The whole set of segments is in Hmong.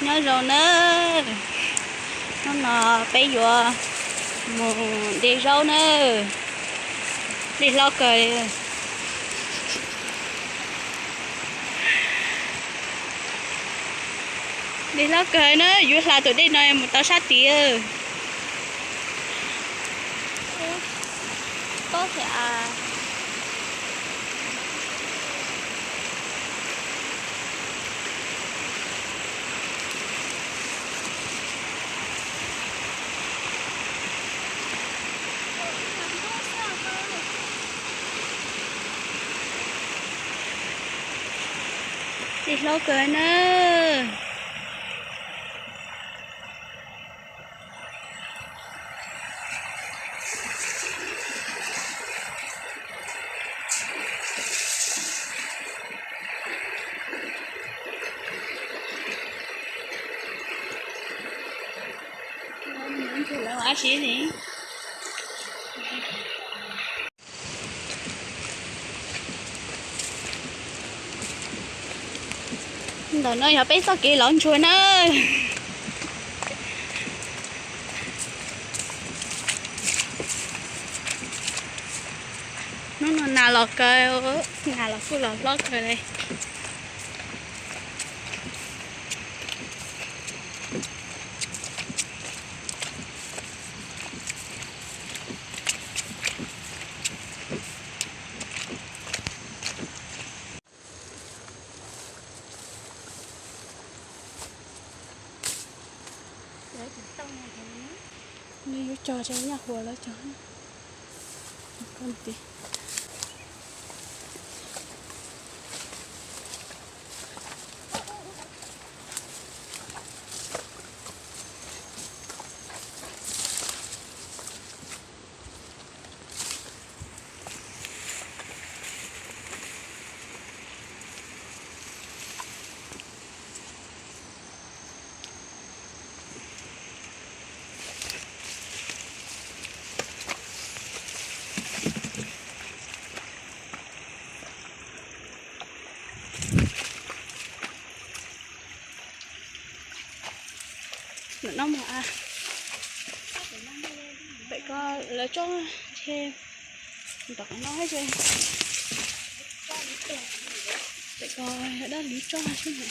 Nyob zoo nawb, hnub no peb yuav mus de zaub nawb. De hlob kawg li. De hlob kawg na, yuav hla tus dej no mus tau sab tid. De hlob kawg na. Ntawm no yog peb txoj kev lov ntsuag na. Hnub no nas los kawg, nas los kuj los hlob kawg li. Nws yuav cog rau nyaj huas lawv cog. Ntawm no mas, pem ko lawv tsob ntshe tom qab no ces, pem ko dab liv tsob xwb na.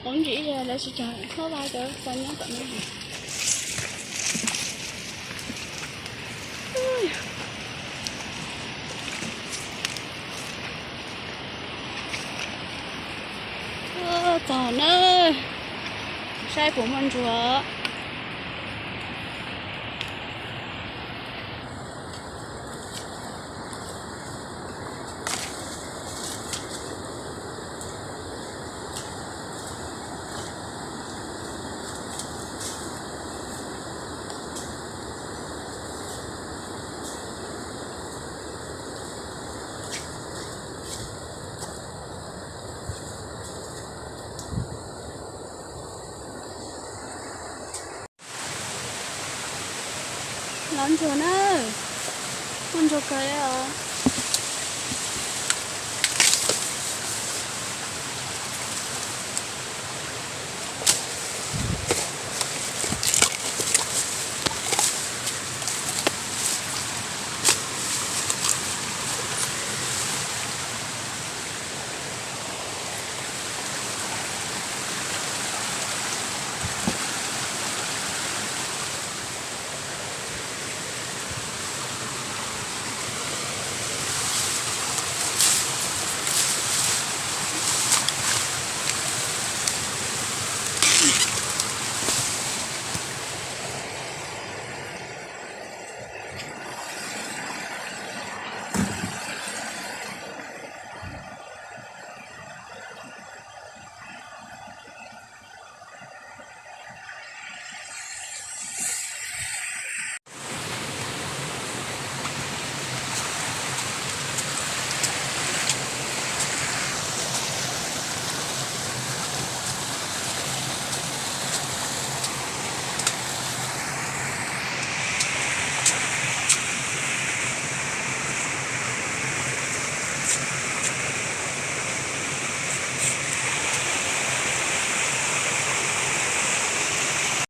Qoob ntsis lawv tsis cog hlob vaj cov txo nyob tom no. Txog na, saib puas muaj ntsuag. Lov ntsuag na, muaj ntsuag kawg li os.